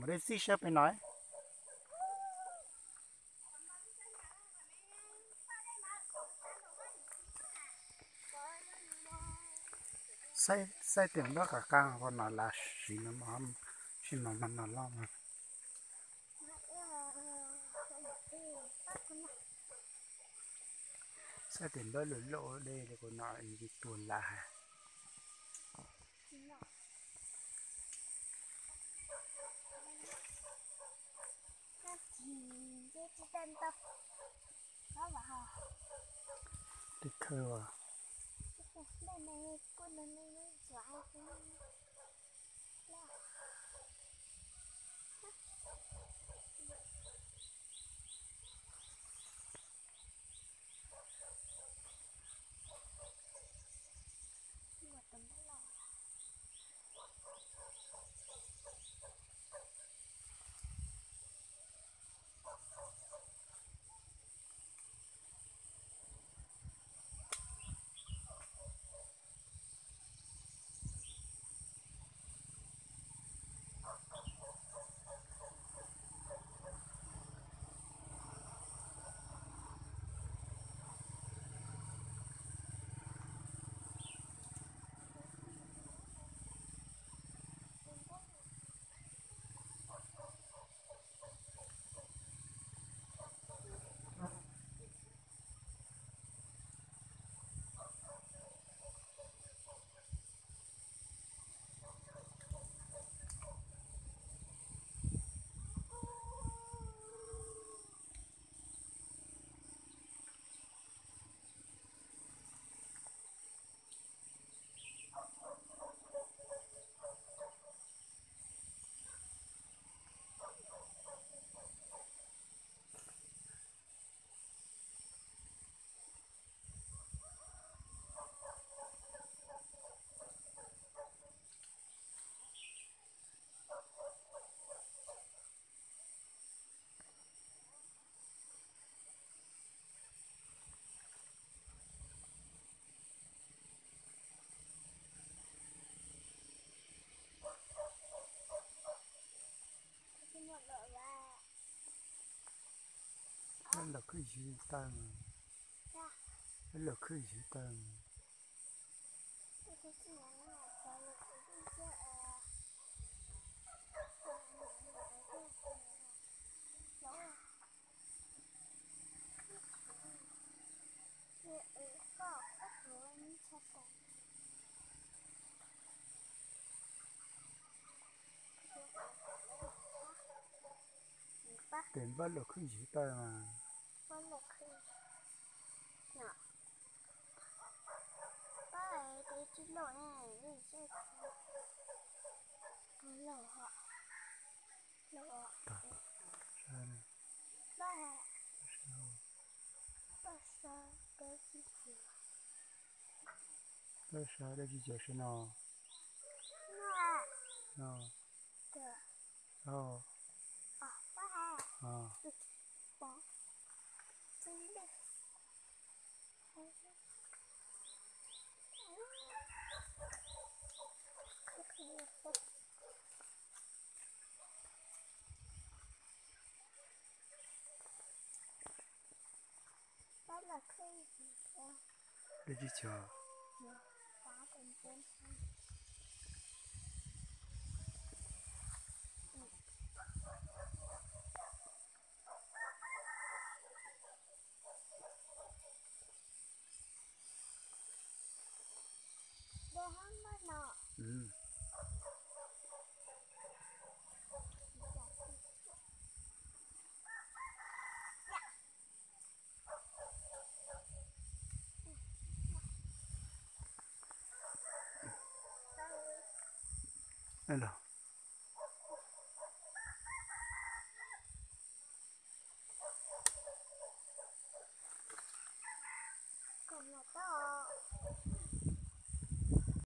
Peb txij saib peb no. Saib, saib tias nplooj qab qab qhov no las siv no, siv no mas no loj mas. Saib tias nplooj loj loj dej li qhov no tus las. Dej khawb as. Lawv khwb ywg tawg, lawv khwb ywg tawg. Tes npaj luam khwb ywg tawg mas. Pab sawv dab tsi cov sawv no. No. Dab tsi cov? Los,